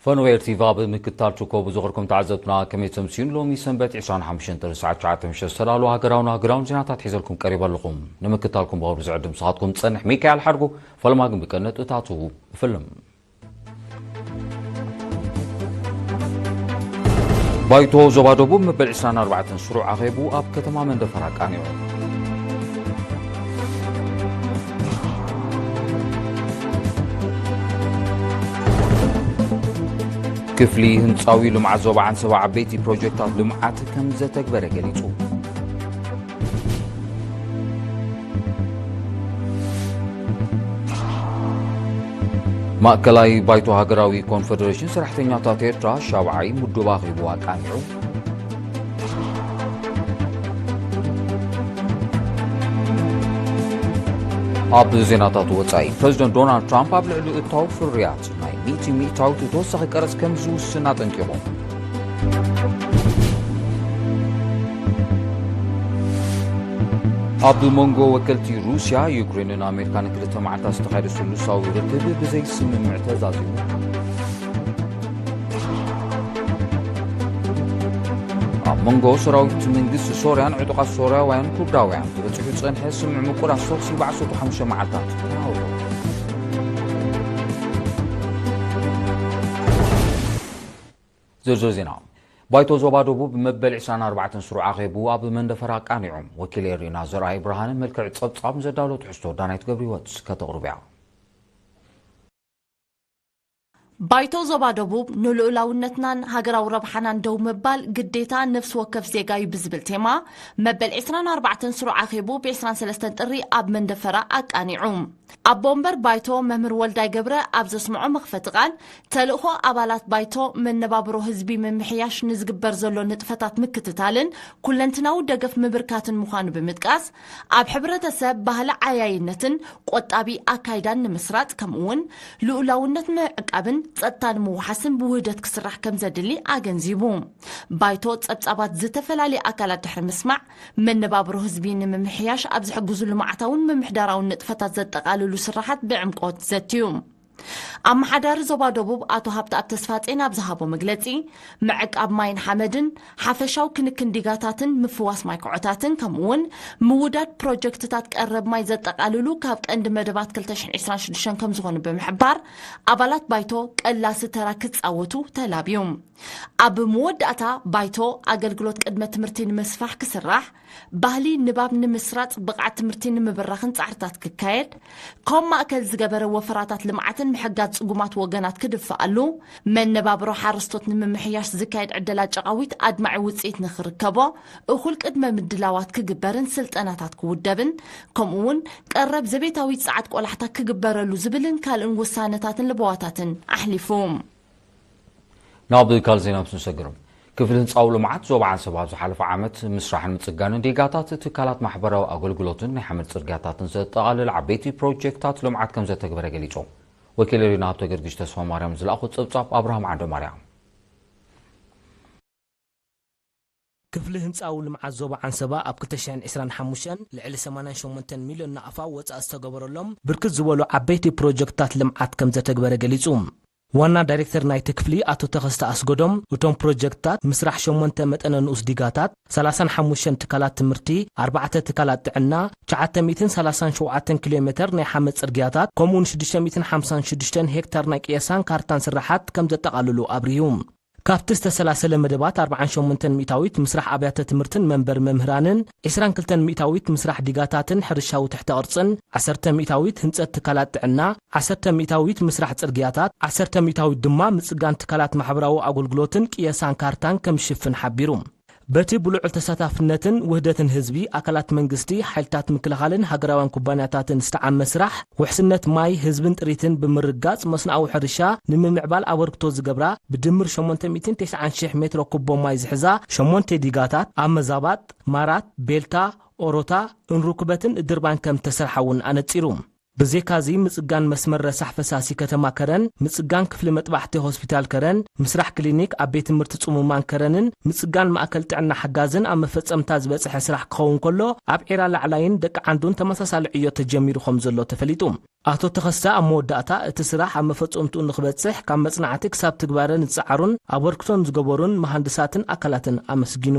ፈነወ ኤርቲቪ ኣብ ምክትታል ትርከቡ ዝኸርኩም ተዓዘብትና፣ ከመይ ተምስዩን? ሎሚ ሰንበት ዕስራን ሓሙሽተን ጥሪ ሰዓት ትሽዓተ ምሸት ዝተዳለወ ሃገራውን ሃገራውን ዜናታት ሒዘልኩም ቀሪበ ኣለኹም። ንምክትታልኩም ብቐርቡ ዝዕድም ስኻትኩም ዝጸንሕ ሚካኤል ሓድጉ፣ ፈለማ ግን ብቀነጥታቱ እፍልም። ባይቶ ዞባ ደቡብ መበል ዕስራን ኣርባዕተን ስሩዕ ኣኼቡ ኣብ ከተማ መንደፈራ ኣቃኒዑ። ክፍሊ ህንፃዊ ልምዓት ዞባ ዓንሰባ ዓበይቲ ፕሮጀክታት ልምዓት ከም ዘተግበረ ገሊጹ። ማእከላይ ባይቶ ሃገራዊ ኮንፈደሬሽን ሰራሕተኛታት ኤርትራ ሻብዓይ ምዱብ ኣኼቡ ኣቃኒዑ። ኣብ ዜናታት ወጻኢ፣ ፕረዚደንት ዶናልድ ትራምፕ ኣብ ልዕሊ እታው ፍርያት ናይ ሚእቲ ሚእታዊት ተወሳኺ ቀረጽ ከም ዝውስን ኣጠንቂቑ። ኣብ መንጎ ወከልቲ ሩስያ፣ ዩክሬንን ኣሜሪካን ክልተ መዓልታት ዝተኻየደ ስሉሳዊ ርክብ ብዘይ ስምምዕ ተዛዚሙ። ኣብ መንጎ ሰራዊት መንግስቲ ሶርያን ዕጡቓት ሶርያውያን ኩርዳውያን ተበጺሑ ዝጸንሐ ስምምዕ ምቁራጽ ተኹሲ ብዓሰርተ ሓሙሽተ መዓልታት ተናዊሑ። ዝርዝር ዜና። ባይቶ ዞባ ደቡብ መበል ዕስራን ኣርባዕተን ስሩዕ ኣኼቡ ኣብ መንደፈራ ኣቃኒዑ። ወኪል ኤሪና ዘርኣይ ብርሃነ መልክዕ ጸብጻብ ዘዳሎ ትሕዝቶ ዳናይት ገብረህይወት ከተቕርብ እያ። ባይቶ ዞባ ደቡብ ንልኡላውነትናን ሃገራዊ ረብሓናን ደው ምባል ግዴታ ነፍሲ ወከፍ ዜጋ እዩ ብዝብል ቴማ መበል ዕስራን ኣርባዕተን ስሩዕ ኣኼቡ ብ ዕስራን ሰለስተን ጥሪ ኣብ መንደፈራ ኣቃኒዑ። ኣቦ ወንበር ባይቶ መምህር ወልዳይ ገብረ ኣብ ዘስምዖ መኽፈቲ ቃል፣ ተልእኾ ኣባላት ባይቶ መነባብሮ ህዝቢ ምምሕያሽ ንዝግበር ዘሎ ንጥፈታት ምክትታልን ኩለንትናዊ ደገፍ ምብርካትን ምዃኑ ብምጥቃስ፣ ኣብ ሕብረተሰብ ባህሊ ዓያይነትን ቆጣቢ ኣካይዳን ንምስራጽ፣ ከምኡ'ውን ልኡላውነት ምዕቃብን ጸጥታ ንምውሓስን ብውህደት ክስራሕ ከም ዘድሊ ኣገንዚቡ። ባይቶ ጸብጻባት ዝተፈላለየ ኣካላት ድሕሪ ምስማዕ፣ መነባብሮ ህዝቢ ንምምሕያሽ ኣብ ዝሕግዙ ልምዓታውን ምምሕዳራውን ንጥፈታት ዘጠቓልሉ ስራሓት ብዕምቆት ዘትዩ። ኣመሓዳሪ ዞባ ደቡብ ኣቶ ሃብተኣብ ተስፋጼን ኣብ ዝሃቦ መግለጺ፣ ምዕቃብ ማይን ሓመድን፣ ሓፈሻዊ ክንክን ዲጋታትን ምፍዋስ ማይ ኮዖታትን፣ ከምኡ'ውን ምውዳድ ፕሮጀክትታት ቀረብ ማይ ዘጠቓልሉ ካብ ቀንዲ መደባት ክልተ ሽሕን ዕስራን ሽዱሽተን ከም ዝኾኑ ብምሕባር፣ ኣባላት ባይቶ ቀላሲ ተራ ክጻወቱ ተላብዩ። ኣብ መወዳእታ፣ ባይቶ ኣገልግሎት ቅድመ ትምህርቲ ንምስፋሕ ክስራሕ፣ ባህሊ ንባብ ንምስራጽ፣ ብቕዓት ትምህርቲ ንምብራኽን ጻዕርታት ክካየድ፣ ኮም ማእከል ዝገበረ ወፈራታት ልምዓትን ምሕጋዝ ጽጉማት ወገናት ክድፍኣሉ፣ መነባብሮ ሓረስቶት ንምምሕያሽ ዝካየድ ዕደላ ጨቓዊት ኣድማዒ ውጽኢት ንኽርከቦ፣ እኹል ቅድመ ምድላዋት ክግበርን ስልጠናታት ክውደብን፣ ከምኡ'ውን ቀረብ ዘቤታዊ ጸዓት ቆላሕታ ክግበረሉ ዝብልን ካልእን ውሳነታትን ለበዋታትን ኣሕሊፉ። ናብ ካልእ ዜና ምስ ንሰግር፣ ክፍሊ ህንጻዊ ልምዓት ዞባ ዓንሰባ ኣብ ዝሓለፈ ዓመት ምስራሕን ምጽጋንን ዲጋታት ትካላት ማሕበራዊ ኣገልግሎትን ናይ ሓመድ ጽርግያታትን ዘጠቓልል ዓበይቲ ፕሮጀክታት ልምዓት ከም ዘተግበረ ገሊጹ። ወኪል ሪና ሃብተ ገርግሽ ተስፋ ማርያም ዝለኣኾ ጸብጻብ ኣብርሃም ዓንደ ማርያም። ክፍሊ ህንጻዊ ልምዓት ዞባ ዓንሰባ ኣብ ክልተ ሽሕን ዕስራን ሓሙሽተን ልዕሊ ሰማንያን ሸሞንተን ሚልዮን ናቕፋ ወጻኢ ዝተገበረሎም ብርክት ዝበሉ ዓበይቲ ፕሮጀክትታት ልምዓት ከም ዘተግበረ ገሊጹ። ዋና ዳይሬክተር ናይቲ ክፍሊ ኣቶ ተኸስተ ኣስገዶም፣ እቶም ፕሮጀክትታት ምስራሕ ሸሞንተ መጠነ ንኡስ ዲጋታት፣ ሰላሳን ሓሙሽተን ትካላት ትምህርቲ፣ ኣርባዕተ ትካላት ጥዕና፣ ትሽዓተ ሚእትን ሰላሳን ሸውዓተን ኪሎ ሜተር ናይ ሓመድ ጽርግያታት፣ ከምኡውን ሽዱሽተ ሚእትን ሓምሳን ሽዱሽተን ሄክታር ናይ ቅየሳን ካርታን ስራሓት ከም ዘጠቓልሉ ኣብርሁ። ካብቲ ዝተሰላሰለ መደባት ኣርብዓን ሸሞንተን ሚእታዊት ምስራሕ ኣብያተ ትምህርትን መንበሪ መምህራንን፣ ዕስራን ክልተን ሚእታዊት ምስራሕ ዲጋታትን ሕርሻዊ ትሕተ ቅርጽን፣ ዓሰርተ ሚእታዊት ህንጸት ትካላት ጥዕና፣ ዓሰርተ ሚእታዊት ምስራሕ ጽርግያታት፣ ዓሰርተ ሚእታዊት ድማ ምጽጋን ትካላት ማሕበራዊ ኣገልግሎትን ቅየሳን ካርታን ከም ዝሽፍን ሓቢሩ። በቲ ብልዑል ተሳታፍነትን ውህደትን ህዝቢ፣ ኣካላት መንግስቲ፣ ሓይልታት ምክልኻልን ሃገራውያን ኩባንያታትን ዝተዓመ ስራሕ፣ ውሕስነት ማይ፣ ህዝብን ጥሪትን ብምርጋጽ፣ መስኖኣዊ ሕርሻ ንምምዕባል ኣበርክቶ ዝገብራ፣ ብድምር ሸሞንተ ሚእትን ተስዓን ሽሕ ሜትሮ ኩቦ ማይ ዝሕዛ ሸሞንተ ዲጋታት፣ ኣብ መዛባጥ፣ ማራት፣ ቤልታ፣ ኦሮታ፣ እንሩክበትን እድርባን ከም ዝተሰርሓ እውን ኣነጺሩ። ብዜካዚ ምጽጋን መስመር ረሳሕ ፈሳሲ ከተማ ከረን፣ ምጽጋን ክፍሊ መጥባሕቲ ሆስፒታል ከረን፣ ምስራሕ ክሊኒክ ኣብ ቤት ትምህርቲ ጽሙማን ከረንን፣ ምጽጋን ማእከል ጥዕና ሓጋዝን ኣብ መፈጸምታ ዝበጽሐ ስራሕ ክኸውን ከሎ፣ ኣብ ዒራ ላዕላይን ደቂ ዓንዱን ተመሳሳሊ ዕዮ ተጀሚሩ ከም ዘሎ ተፈሊጡ። ኣቶ ተኸስተ ኣብ መወዳእታ፣ እቲ ስራሕ ኣብ መፈጸምትኡ ንክበጽሕ ካብ መጽናዕቲ ክሳብ ትግባረ ንዝጸዓሩን ኣበርክቶን ዝገበሩን መሃንድሳትን ኣካላትን ኣመስጊኑ።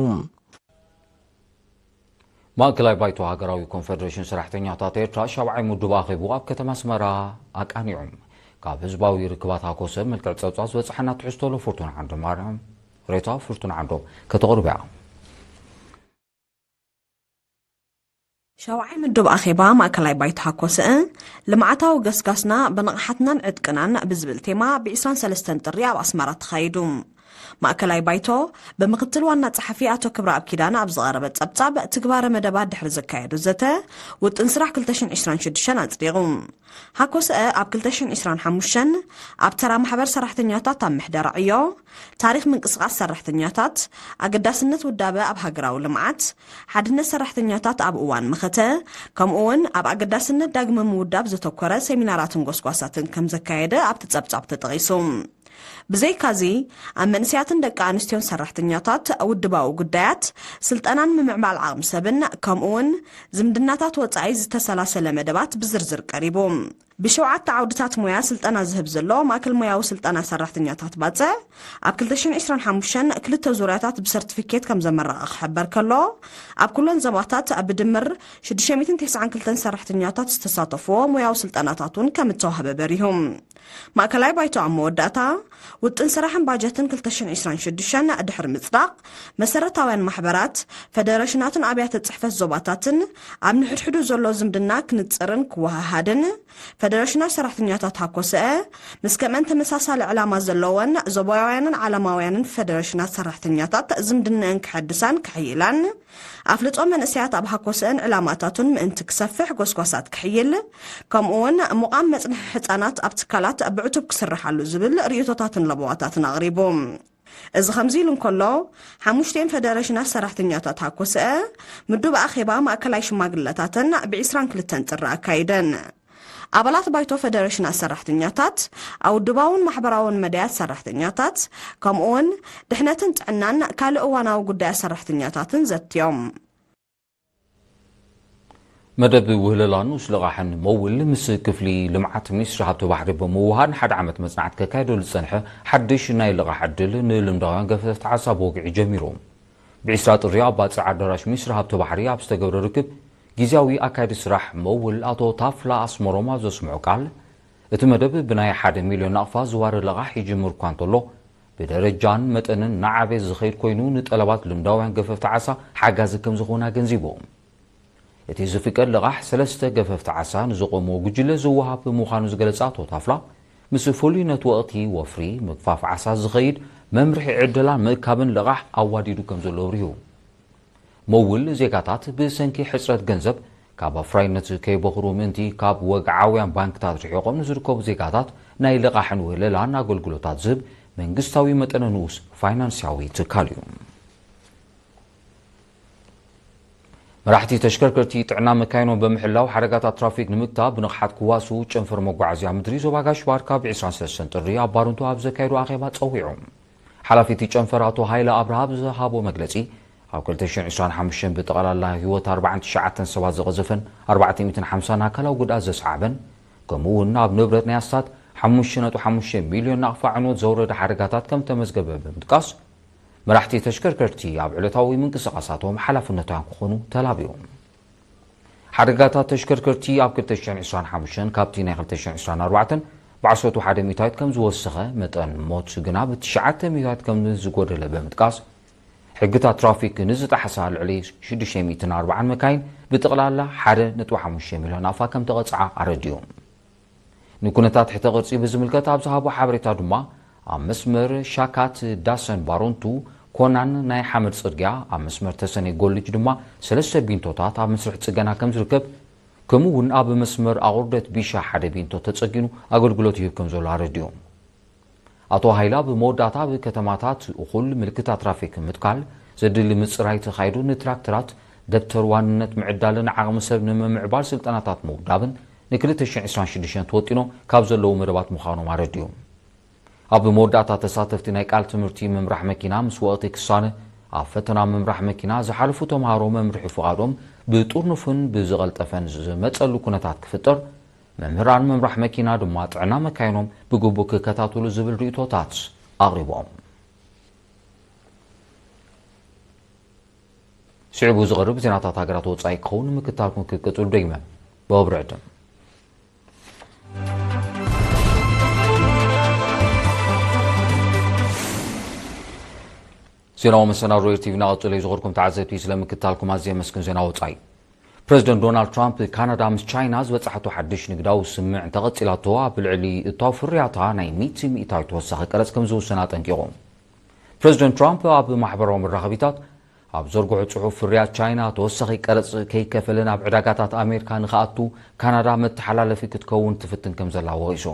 ማእከላይ ባይቶ ሃገራዊ ኮንፈደሬሽን ሰራሕተኛታት ኤርትራ ሻብዓይ ምዱብ ኣኼቡ ኣብ ከተማ ኣስመራ ኣቃኒዑ። ካብ ህዝባዊ ርክባት ሃኮሰ መልክዕ ጸብጻብ ዝበጽሓና ትሕዝቶ ኣሎ። ፍርቱና ዓንዶም ማርያም፣ ሬታ ፍርቱና ዓንዶም ከተቕርብ እያ። ሻውዓይ ምዱብ ኣኼባ ማእከላይ ባይቶ ሃኮሰ፣ ልምዓታዊ ገስጋስና ብንቕሓትናን ዕጥቅናን ብዝብል ቴማ ብ23 ጥሪ ኣብ ኣስመራ ተኻይዱ። ማእከላይ ባይቶ ብምክትል ዋና ጸሓፊ ኣቶ ክብረኣብ ኪዳነ ኣብ ዝቐረበ ጸብጻብ፣ ትግባረ መደባት ድሕሪ ዘካየዶ ዘተ፣ ውጥን ስራሕ ክልተ ሽሕን ዕስራን ሽዱሽተን ኣጽዲቑ። ሃኮሰ ኣብ ክልተ ሽሕን ዕስራን ሓሙሽተን ኣብ ተራ ማሕበር ሰራሕተኛታት ኣብ ምሕደራ ዕዮ፣ ታሪኽ ምንቅስቓስ ሰራሕተኛታት፣ ኣገዳስነት ውዳበ ኣብ ሃገራዊ ልምዓት፣ ሓድነት ሰራሕተኛታት ኣብ እዋን መኸተ፣ ከምኡ እውን ኣብ ኣገዳስነት ዳግመ ምውዳብ ዘተኮረ ሴሚናራትን ጎስጓሳትን ከም ዘካየደ ኣብቲ ጸብጻብ ተጠቒሱ። ብዘይካዚ፣ ኣብ መንእሰያትን ደቂ ኣንስትዮን ሰራሕተኛታት ውድባዊ ጉዳያት፣ ስልጠናን ምምዕባል ዓቕሚ ሰብን፣ ከምኡ እውን ዝምድናታት ወጻኢ ዝተሰላሰለ መደባት ብዝርዝር ቀሪቡ። ብሸውዓተ ዓውድታት ሞያ ስልጠና ዝህብ ዘሎ ማእከል ሞያዊ ስልጠና ሰራሕተኛታት ባጽዕ፣ ኣብ ክልተ ሽሕን ዕስራን ሓሙሽተን ክልተ ዙርያታት ብሰርቲፊኬት ከም ዘመረቐ ክሕበር ከሎ፣ ኣብ ኩለን ዞባታት ብድምር ሽዱሽተ ሚእትን ተስዓን ክልተን ሰራሕተኛታት ዝተሳተፍዎ ሞያዊ ስልጠናታት እውን ከም እተዋህበ በሪሁ። ማእከላይ ባይቶ ኣብ መወዳእታ፣ ውጥን ስራሕን ባጀትን ክልተ ሽሕን ዕስራን ሽዱሽተን ድሕሪ ምጽዳቕ፣ መሰረታውያን ማሕበራት፣ ፈደረሽናትን ኣብያተ ጽሕፈት ዞባታትን ኣብ ንሕድሕዱ ዘሎ ዝምድና ክንጽርን ክወሃሃድን፣ ፈደረሽናት ሰራሕተኛታት ሃኮሰ ምስ ከምአን ተመሳሳሊ ዕላማ ዘለወን ዞባውያንን ዓለማውያንን ፈደረሽናት ሰራሕተኛታት ዝምድነአን ክሐድሳን ክሕይላን፣ ኣፍልጦ መንእሰያት ኣብ ሃኮሰአን ዕላማታቱን ምእንቲ ክሰፍሕ ጎስጓሳት ክሕይል፣ ከምኡ እውን ምቋም መጽንሒ ሕጻናት ኣብ ትካላት ብዕቱብ ክስርሓሉ ዝብል ርእይቶታትን ለበዋታትን ኣቕሪቡ። እዚ ከምዚ ኢሉ እንከሎ፣ ሓሙሽተን ፈደረሽናት ሰራሕተኛታት ሃኮሰአ ምዱብ ኣኼባ ማእከላይ ሽማግለታተን ብ22 ጥሪ ኣካይደን። ኣባላት ባይቶ ፈደረሽናት ሰራሕተኛታት፣ ኣብ ውድባውን ማሕበራውን መዳያት ሰራሕተኛታት፣ ከምኡውን ድሕነትን ጥዕናን ካልእ እዋናዊ ጉዳያት ሰራሕተኛታትን ዘትዮም። መደብ ውህለላ ንኡስ ልቓሕን መውል ምስ ክፍሊ ልምዓት ሚኒስትሪ ሃብቲ ባሕሪ ብምውሃድ ንሓደ ዓመት መጽናዕቲ ከካየደሉ ዝጸንሐ ሓድሽ ናይ ልቓሕ ዕድል ንልምዳውያን ገፈፍቲ ዓሳ ብወግዒ ጀሚሩ። ብ20 ጥሪ ኣብ ባጽዕ ኣዳራሽ ሚኒስትሪ ሃብቲ ባሕሪ ኣብ ዝተገብረ ርክብ፣ ግዝያዊ ኣካያዲ ስራሕ መውል ኣቶ ታፍላ ኣስመሮም ኣብ ዘስምዖ ቃል፣ እቲ መደብ ብናይ ሓደ ሚልዮን ናቕፋ ዝዋረ ልቓሕ ይጅምር እኳ እንተሎ፣ ብደረጃን መጠንን እናዓበየ ዝኸይድ ኮይኑ፣ ንጠለባት ልምዳውያን ገፈፍቲ ዓሳ ሓጋዚ ከም ዝኸውን ኣገንዚቡ። እቲ ዝፍቀድ ልቓሕ ሰለስተ ገፈፍቲ ዓሳ ንዘቖምዎ ጉጅለ ዝወሃብ ምዃኑ ዝገለጸ ኣቶ ታፍላ፣ ምስ ፍሉይነት ወቕቲ ወፍሪ ምግፋፍ ዓሳ ዝኸይድ መምርሒ ዕደላን ምእካብን ልቓሕ ኣዋዲዱ ከም ዘሎ ኣብሪሁ። መውል ዜጋታት ብሰንኪ ሕጽረት ገንዘብ ካብ ኣፍራይነት ከይበኹሩ ምእንቲ ካብ ወግዓውያን ባንክታት ርሒቖም ንዝርከቡ ዜጋታት ናይ ልቓሕን ውህለላን ኣገልግሎታት ዝህብ መንግስታዊ መጠነ ንኡስ ፋይናንስያዊ ትካል እዩ። መራሕቲ ተሽከርከርቲ ጥዕና መካይኖም ብምሕላው ሓደጋታት ትራፊክ ንምግታእ ብንቕሓት ክዋስኡ ጨንፈር መጓዓዝያ ምድሪ ዞባ ጋሽ ባርካ ብ23 ጥሪ ኣብ ባርንቱ ኣብ ዘካየዱ ኣኼባ ጸዊዖም። ሓላፊ እቲ ጨንፈር ኣቶ ሃይለ ኣብርሃ ብዝሃቦ መግለጺ፣ ኣብ ክልተ ሽሕን ዕስራን ሓሙሽተን ብጠቕላላ ህይወት ኣርባዓን ትሽዓተን ሰባት ዝቐዘፈን ኣርባዕተ ሚእትን ሓምሳን ኣካላዊ ጉድኣት ዘስዓበን፣ ከምኡ እውን ኣብ ንብረት ናይ ኣስታት ሓሙሽተ ነጥቢ ሓሙሽተ ሚልዮን ናቕፋ ዕንወት ዘውረደ ሓደጋታት ከም ተመዝገበ ብምጥቃስ፣ መራሕቲ ተሽከርከርቲ ኣብ ዕለታዊ ምንቅስቓሳቶም ሓላፍነታውያን ክኾኑ ተላብዮም። ሓደጋታት ተሽከርከርቲ ኣብ ክልተ ሽሕን ዕስራን ሓሙሽተን ካብቲ ናይ ክልተ ሽሕን ዕስራን ኣርባዕተን ብ11 ሚእታዊት ከም ዝወሰኸ፣ መጠን ሞት ግና ብ9 ሚእታዊት ከም ዝጎደለ ብምጥቃስ፣ ሕግታት ትራፊክ ንዝጠሓሳ ልዕሊ ሽዱሽተ ሚእትን ኣርባዓን መካይን ብጠቕላላ ሓደ ነጥቢ ሓሙሽተ ሚልዮን ኣፋ ከም ተቐጽዓ ኣረዲኡ። ንኩነታት ትሕተ ቅርጺ ብዝምልከት ኣብ ዝሃቦ ሓበሬታ ድማ፣ ኣብ መስመር ሻካት ዳሰን ባሮንቱ ኮናን ናይ ሓመድ ጽርግያ፣ ኣብ መስመር ተሰነይ ጎልጅ ድማ ሰለስተ ቢንቶታት ኣብ መስርሕ ጽገና ከም ዝርከብ፣ ከምኡ እውን ኣብ መስመር ኣቑርደት ቢሻ ሓደ ቢንቶ ተጸጊኑ ኣገልግሎት ይህብ ከም ዘሎ ኣረዲኡ። ኣቶ ሃይላ ብመወዳእታ ኣብ ከተማታት እኹል ምልክታት ትራፊክ ምትካል፣ ዘድሊ ምጽራይ ተኻይዱ ንትራክተራት ደብተር ዋንነት ምዕዳልን ዓቕሚ ሰብ ንምምዕባል ስልጠናታት ምውዳብን ን ክልተ ሽሕን ዕስራን ሽዱሽተን ተወጢኖም ካብ ዘለዉ መደባት ምዃኖም ኣረዲኡ። ኣብ መወዳእታ፣ ተሳተፍቲ ናይ ቃል ትምህርቲ ምምራሕ መኪና ምስ ወቕቲ ክሳነ ኣብ ፈተና ምምራሕ መኪና ዝሓለፉ ተምሃሮ መምርሒ ፍቓዶም ብጥርኑፍን ብዝቐልጠፈን ዝመጸሉ ኩነታት ክፍጠር፣ መምህራን ምምራሕ መኪና ድማ ጥዕና መካይኖም ብግቡእ ክከታተሉ ዝብል ርእይቶታት ኣቕሪቦም። ስዒቡ ዝቐርብ ዜናታት ሃገራት ወጻኢ ክኸውን ንምክታልኩም ክቅጽሉ ደግመ ብኽብሪ ዕድም። ዜናዊ መሰናዶ ኤር ቲቪ እናቐጸለ እዩ። ዝኸርኩም ተዓዘብቲ ስለምክታልኩም ኣዝየ የመስግን። ዜና ወጻኢ። ፕረዚደንት ዶናልድ ትራምፕ ካናዳ ምስ ቻይና ዝበጻሕቶ ሓድሽ ንግዳዊ ስምምዕ እንተቐጺላቶ ኣብ ልዕሊ እታው ፍርያታ ናይ ሚእቲ ሚእታዊት ተወሳኺ ቀረጽ ከም ዝውስን ኣጠንቂቑ። ፕረዚደንት ትራምፕ ኣብ ማሕበራዊ መራኸቢታት ኣብ ዘርግሖ ጽሑፍ፣ ፍርያት ቻይና ተወሳኺ ቀረጽ ከይከፈለ ናብ ዕዳጋታት ኣሜሪካ ንኽኣቱ ካናዳ መተሓላለፊ ክትከውን ትፍትን ከም ዘላ ወቒሱ።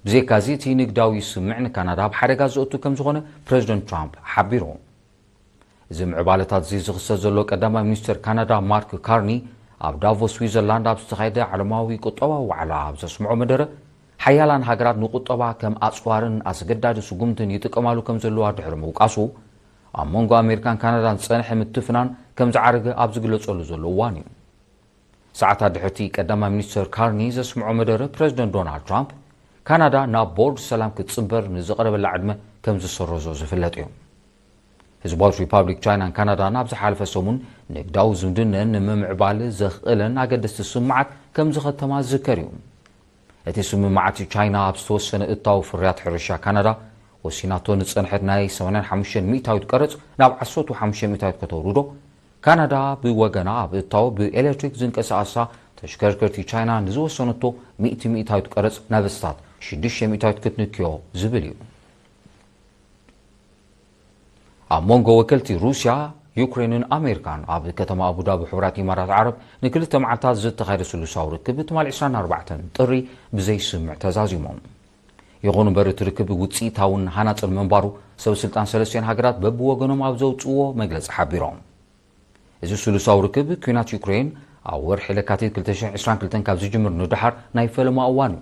ብዘይካዚ፣ እቲ ንግዳዊ ስምምዕ ንካናዳ ኣብ ሓደጋ ዘእቱ ከም ዝኾነ ፕረዚደንት ትራምፕ ሓቢሩ። እዚ ምዕባለታት እዚ ዝኽሰት ዘሎ፣ ቀዳማይ ሚኒስተር ካናዳ ማርክ ካርኒ ኣብ ዳቮስ ስዊዘርላንድ ኣብ ዝተኻየደ ዓለማዊ ቁጠባዊ ዋዕላ ኣብ ዘስምዖ መደረ፣ ሓያላን ሃገራት ንቁጠባ ከም ኣጽዋርን ኣስገዳዲ ስጉምትን ይጥቀማሉ ከም ዘለዋ ድሕሪ ምውቃሱ፣ ኣብ መንጎ ኣሜሪካን ካናዳን ዝጸንሐ ምትፍናን ከም ዝዓረገ ኣብ ዝግለጸሉ ዘሎ እዋን እዩ። ሰዓታት ድሕርቲ ቀዳማይ ሚኒስተር ካርኒ ዘስምዖ መደረ፣ ፕረዚደንት ዶናልድ ትራምፕ ካናዳ ናብ ቦርድ ሰላም ክትጽንበር ንዝቐረበላ ዕድመ ከም ዝሰረዞ ዝፍለጥ እዩ። ህዝባዊት ሪፓብሊክ ቻይናን ካናዳን ኣብ ዝሓለፈ ሰሙን ንግዳዊ ዝምድነን ንምምዕባል ዘኽእለን ኣገደስቲ ስምምዓት ከም ዝኸተማ ዝዝከር እዩ። እቲ ስምምዓት፣ ቻይና ኣብ ዝተወሰነ እታው ፍርያት ሕርሻ ካናዳ ወሲናቶ ንጸንሐት ናይ ሰማንያን ሓሙሽተን ሚእታዊት ቀረጽ ናብ ዓሰርተ ሓሙሽተ ሚእታዊት ከተውርዶ፣ ካናዳ ብወገና ኣብ እታው ብኤሌክትሪክ ዝንቀሳቐሳ ተሽከርከርቲ ቻይና ንዝወሰነቶ ሚእቲ ሚእታዊት ቀረጽ ናብ ኣስታት ሽዱሽተ ሚእታዊት ክትንክዮ ዝብል እዩ። ኣብ መንጎ ወከልቲ ሩስያ፣ ዩክሬንን ኣሜሪካን ኣብ ከተማ ኣቡዳቢ ሕቡራት ኢማራት ዓረብ ንክልተ መዓልታት ዝተኻየደ ስሉሳዊ ርክብ ትማሊ ዕስራን ኣርባዕተን ጥሪ ብዘይስምምዕ ተዛዚሞም። ይኹን እምበር፣ እቲ ርክብ ውጽኢታውን ሃናጽን ምንባሩ ሰብ ስልጣን ሰለስቲኦን ሃገራት በብወገኖም ኣብ ዘውጽእዎ መግለጺ ሓቢሮም። እዚ ስሉሳዊ ርክብ፣ ኲናት ዩክሬን ኣብ ወርሒ ለካቲት ክልተ ሽሕን ዕስራን ክልተን ካብ ዝጅምር ንደሓር ናይ ፈለማ እዋን እዩ።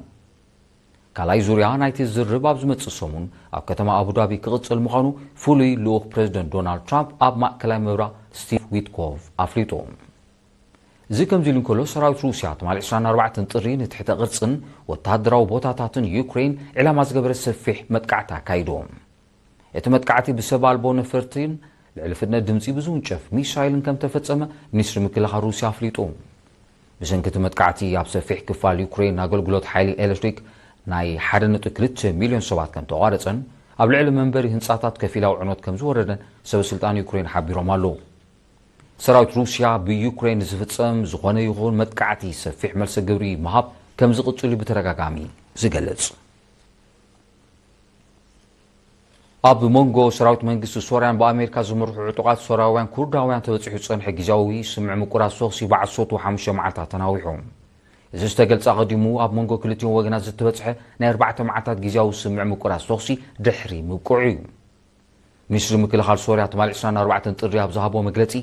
ካልኣይ ዙርያ ናይቲ ዝርርብ ኣብ ዝመጽእ ሰሙን ኣብ ከተማ ኣቡዳቢ ክቕጽል ምዃኑ ፍሉይ ልኡኽ ፕረዚደንት ዶናልድ ትራምፕ ኣብ ማእከላይ ምብራቕ ስቲቭ ዊትኮቭ ኣፍሊጡ። እዚ ከምዚ ኢሉ እንከሎ፣ ሰራዊት ሩስያ ትማሊ ዕስራን ኣርባዕተን ጥሪ ንትሕተ ቅርጽን ወተሃደራዊ ቦታታትን ዩክሬን ዒላማ ዝገበረ ሰፊሕ መጥቃዕቲ ኣካይዱ። እቲ መጥቃዕቲ ብሰብ ኣልቦ ነፈርቲን ልዕሊ ፍጥነት ድምጺ ብዝውንጨፍ ሚሳይልን ከም ተፈጸመ ሚኒስትሪ ምክልኻል ሩስያ ኣፍሊጡ። ብሰንኪ እቲ መጥቃዕቲ፣ ኣብ ሰፊሕ ክፋል ዩክሬን ኣገልግሎት ሓይሊ ኤሌክትሪክ ናይ ሓደ ነጥቢ ክልተ ሚልዮን ሰባት ከም ተቋረጸን ኣብ ልዕሊ መንበሪ ህንጻታት ከፊላዊ ዕኖት ከም ዝወረደን ሰበ ስልጣን ዩክሬን ሓቢሮም ኣለዉ። ሰራዊት ሩስያ ብዩክሬን ዝፍጸም ዝኾነ ይኹን መጥቃዕቲ ሰፊሕ መልሰ ግብሪ ምሃብ ከም ዝቕጽል እዩ ብተደጋጋሚ ዝገልጽ። ኣብ መንጎ ሰራዊት መንግስቲ ሶርያን ብኣሜሪካ ዝምርሑ ዕጡቓት ሶርያውያን ኩርዳውያን ተበጺሑ ዝጸንሐ ግዝያዊ ስምምዕ ምቁራጽ ተኹሲ ብዓሰርተ ሓሙሽተ መዓልታት ተናዊሑ። እዚ ዝተገልጸ፣ ኣቐዲሙ ኣብ መንጎ ክልቲኦም ወገናት ዝተበጽሐ ናይ ኣርባዕተ መዓልታት ግዝያዊ ስምምዕ ምቁራጽ ተኹሲ ድሕሪ ምብቅዑ እዩ። ሚኒስትሪ ምክልኻል ሶርያ ትማሊ ዕስራን ኣርባዕተን ጥሪ ኣብ ዝሃቦ መግለጺ፣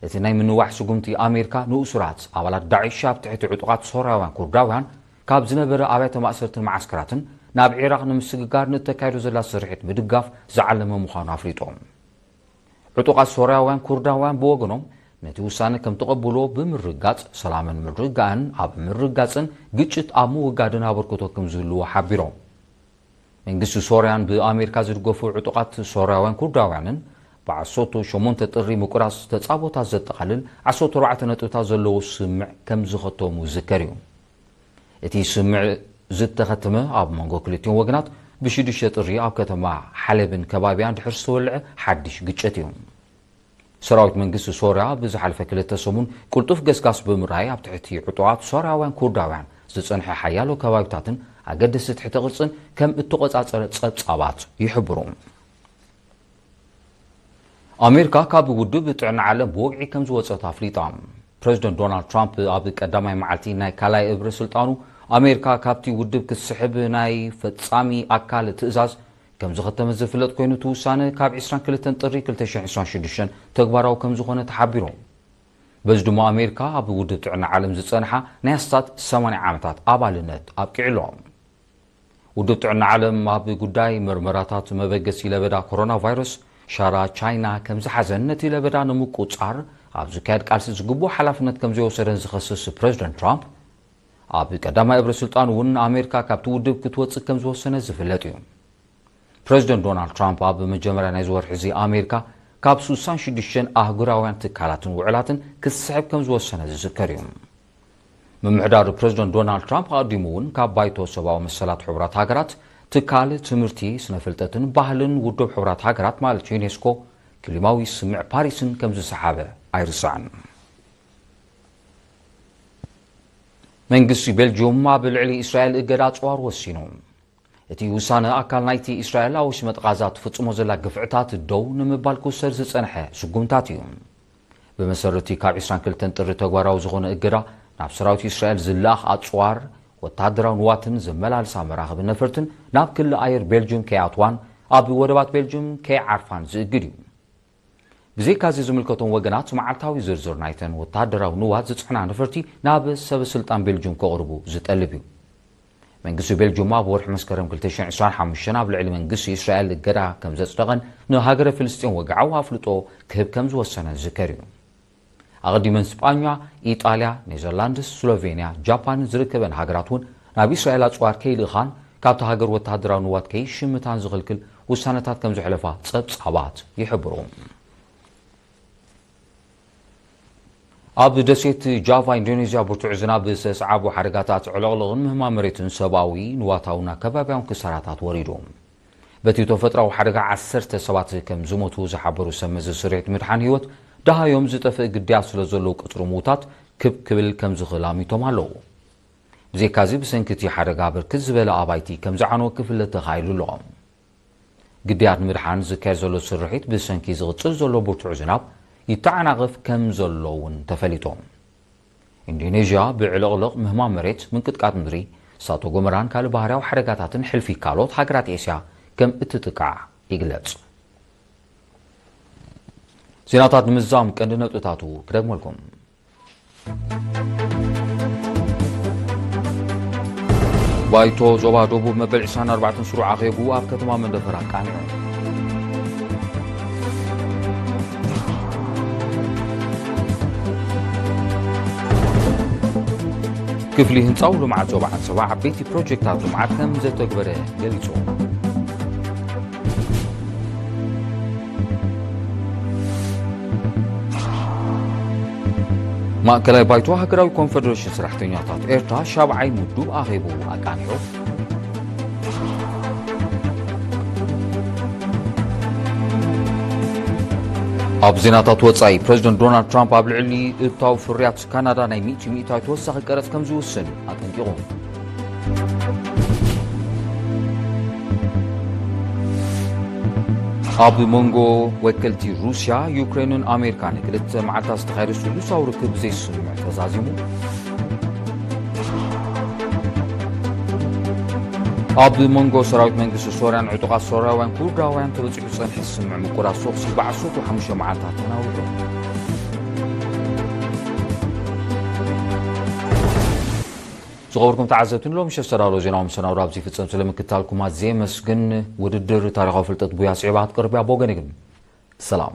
እቲ ናይ ምንዋሕ ስጉምቲ፣ ኣሜሪካ ንእሱራት ኣባላት ዳዒሽ ኣብ ትሕቲ ዕጡቓት ሶርያውያን ኩርዳውያን ካብ ዝነበረ ኣብያተ ማእሰርትን መዓስከራትን ናብ ዒራቕ ንምስግጋር ንእተካይዶ ዘላ ስርሒት ምድጋፍ ዝዓለመ ምዃኑ ኣፍሊጡ። ዕጡቓት ሶርያውያን ኩርዳውያን ብወገኖም፣ ነቲ ውሳነ ከም ተቐብሎ ብምርጋጽ፣ ሰላምን ምርግጋእን ኣብ ምርጋጽን ግጭት ኣብ ምውጋድን ኣበርክቶ ከም ዝህልዎ ሓቢሮም። መንግስቲ ሶርያን ብኣሜሪካ ዝድገፉ ዕጡቓት ሶርያውያን ኩርዳውያንን ብዓሰርተ ሸሞንተ ጥሪ ምቁራጽ ተጻቦታት ዘጠቓልል ዓሰርተ ኣርባዕተ ነጥብታት ዘለዎ ስምምዕ ከም ዝኸተሙ ዝዝከር እዩ። እቲ ስምምዕ ዝተኸተመ ኣብ መንጎ ክልቲኦም ወገናት ብሽዱሽተ ጥሪ ኣብ ከተማ ሓለብን ከባቢያን ድሕሪ ዝተወልዐ ሓድሽ ግጭት እዩ። ሰራዊት መንግስቲ ሶርያ ብዝሓለፈ ክልተ ሰሙን ቅልጡፍ ገስጋስ ብምርኣይ፣ ኣብ ትሕቲ ዕጡቓት ሶርያውያን ኩርዳውያን ዝጸንሐ ሓያሎ ከባቢታትን ኣገደስቲ ትሕተ ቅርጽን ከም እተቖጻጸረ ጸብጻባት ይሕብሩ። ኣሜሪካ ካብ ውድብ ጥዕና ዓለም ብወግዒ ከም ዝወጸት ኣፍሊጣ። ፕረዚደንት ዶናልድ ትራምፕ ኣብ ቀዳማይ መዓልቲ ናይ ካልኣይ እብሪ ስልጣኑ፣ ኣሜሪካ ካብቲ ውድብ ክትስሕብ ናይ ፈጻሚ ኣካል ትእዛዝ ከም ዝኸተመ ዝፍለጥ ኮይኑ፣ እቲ ውሳነ ካብ ዕስራን ክልተን ጥሪ ክልተ ሽሕን ዕስራን ሽዱሽተን ተግባራዊ ከም ዝኾነ ተሓቢሩ። በዚ ድማ ኣሜሪካ ኣብ ውድብ ጥዕና ዓለም ዝጸንሓ ናይ ኣስታት ሰማንያ ዓመታት ኣባልነት ኣብቂዑ ኣሎ። ውድብ ጥዕና ዓለም ኣብ ጉዳይ መርመራታት መበገሲ ለበዳ ኮሮና ቫይረስ ሻራ ቻይና ከም ዝሓዘን ነቲ ለበዳ ንምቁጻር ኣብ ዝካየድ ቃልሲ ዝግብኦ ሓላፍነት ከም ዘይወሰደን ዝኸስስ ፕረዚደንት ትራምፕ፣ ኣብ ቀዳማይ እብሪ ስልጣኑ እውን ኣሜሪካ ካብቲ ውድብ ክትወጽእ ከም ዝወሰነ ዝፍለጥ እዩ። ፕረዚደንት ዶናልድ ትራምፕ ኣብ መጀመርያ ናይዚ ወርሒ እዚ ኣሜሪካ ካብ ስሳን ሽዱሽተን ኣህጉራውያን ትካላትን ውዕላትን ክስሕብ ከም ዝወሰነ ዝዝከር እዩ። ምምሕዳር ፕረዚደንት ዶናልድ ትራምፕ ኣቐዲሙ እውን ካብ ባይቶ ሰብኣዊ መሰላት ሕቡራት ሃገራት፣ ትካል ትምህርቲ፣ ስነ ፍልጠትን ባህልን ውድብ ሕቡራት ሃገራት ማለት ዩኔስኮ ክሊማዊ ስምምዕ ፓሪስን ከም ዝሰሓበ ኣይርሳዕን። መንግስቲ ቤልጅዩም ኣብ ልዕሊ እስራኤል እገዳ ኣጽዋር ወሲኑ። እቲ ውሳነ ኣካል ናይቲ እስራኤል ኣብ ወሽመጥ ቓዛ ትፍጽሞ ዘላ ግፍዕታት ደው ንምባል ክውሰድ ዝጸንሐ ስጉምታት እዩ። ብመሰረቲ ካብ ዕስራን ክልተን ጥሪ ተግባራዊ ዝኾነ እገዳ ናብ ሰራዊት እስራኤል ዝለኣኽ ኣጽዋር፣ ወተሃደራዊ ንዋትን ዘመላልሳ መራኽብን ነፈርትን ናብ ክሊ ኣየር ቤልጅዩም ከይኣትዋን ኣብ ወደባት ቤልጅዩም ከይዓርፋን ዝእግድ እዩ። ብዘይካዚ ዝምልከቶም ወገናት መዓልታዊ ዝርዝር ናይተን ወተሃደራዊ ንዋት ዝጽዕና ነፈርቲ ናብ ሰበ ስልጣን ቤልጅዩም ከቕርቡ ዝጠልብ እዩ። መንግስቲ ቤልጅዩም ኣብ ወርሒ መስከረም ክልተ ሽሕን ዕስራን ሓሙሽተን ኣብ ልዕሊ መንግስቲ እስራኤል እገዳ ከም ዘጽደቐን ንሃገረ ፍልስጤን ወግዓዊ ኣፍልጦ ክህብ ከም ዝወሰነን ዝዝከር እዩ። ኣቐዲመን ስጳኛ፣ ኢጣልያ፣ ኔዘርላንድስ፣ ስሎቬንያ፣ ጃፓንን ዝርከበን ሃገራት እውን ናብ እስራኤል ኣጽዋር ከይልእኻን ካብቲ ሃገር ወተሃደራዊ ንዋት ከይሽምታን ዝኽልክል ውሳነታት ከም ዘሕለፋ ጸብጻባት ይሕብሩ። ኣብ ደሴት ጃቫ ኢንዶኔዝያ ብርቱዕ ዝናብ ብዝተስዓቡ ሓደጋታት ዕለቕለቕን ምህማም መሬትን ሰብኣዊ፣ ንዋታውን ኣከባብያውን ክሳራታት ወሪዱ። በቲ ተፈጥሮኣዊ ሓደጋ ዓሰርተ ሰባት ከም ዝሞቱ ዝሓበሩ ሰብ መዚ ስርሒት ምድሓን ህይወት፣ ደሃዮም ዝጠፍእ ግዳያት ስለ ዘለዉ ቁጽሪ ምዉታት ክብ ክብል ከም ዝኽእል ኣሚቶም ኣለዉ። ብዘይካዚ ብሰንኪ እቲ ሓደጋ ብርክት ዝበለ ኣባይቲ ከም ዝዓነወ ክፍለጥ ተኻኢሉ ኣሎ። ግዳያት ንምድሓን ዝካየድ ዘሎ ስርሒት ብሰንኪ ዝቕጽል ዘሎ ብርቱዕ ዝናብ ይተዓናቐፍ ከም ዘሎ እውን ተፈሊጡ። ኢንዶኔዥያ ብዕልቕልቕ፣ ምህማም መሬት፣ ምንቅጥቃጥ ምድሪ፣ እሳተ ጎመራን ካልእ ባህርያዊ ሓደጋታትን ሕልፊ ካልኦት ሃገራት ኤስያ ከም እትጥቃዕ ይግለጽ። ዜናታት ንምዝዛም ቀንዲ ነጥብታቱ ክደግመልኩም። ባይቶ ዞባ ደቡብ መበል ዕስራን ኣርባዕተን ስሩዕ ኣኼቡ ኣብ ከተማ መንደፈራ ኣቃኒዑ። ክፍሊ ህንጻዊ ልምዓት ዞባ ዓንሰባ ዓበይቲ ፕሮጀክታት ልምዓት ከም ዘተግበረ ገሊጹ። ማእከላይ ባይቶ ሃገራዊ ኮንፈደሬሽን ሰራሕተኛታት ኤርትራ ሻብዓይ ምዱብ ኣኼቡ ኣቃኒዑ። ኣብ ዜናታት ወጻኢ፣ ፕረዚደንት ዶናልድ ትራምፕ ኣብ ልዕሊ እታው ፍርያት ካናዳ ናይ ሚእቲ ሚእታዊ ተወሳኺ ቀረጽ ከም ዝውስን ኣጠንቂቑ። ኣብ መንጎ ወከልቲ ሩስያ፣ ዩክሬንን ኣሜሪካን ክልተ መዓልታት ዝተኻየደ ስሉሳዊ ርክብ ዘይስምምዕ ተዛዚሙ። ኣብ መንጎ ሰራዊት መንግስቲ ሶርያን ዕጡቓት ሶርያውያን ኩርዳውያን ተበጺሑ ዝጸንሐ ስምምዕ ምቁራጽ ተኹሲ ብዓሰርተ ሓሙሽተ መዓልታት ተናዊሑ። ዝኸበርኩም ተዓዘብቲ፣ ንሎሚ ምሸት ዝተዳለወ ዜናዊ መሰናዶ ኣብዚ ይፍጸም። ስለ ምክትታልኩም ኣዝየ የመስግን። ውድድር ታሪኻዊ ፍልጠት ቡያ ስዒባ ክትቀርብ እያ። ብወገነይ ግን ሰላም።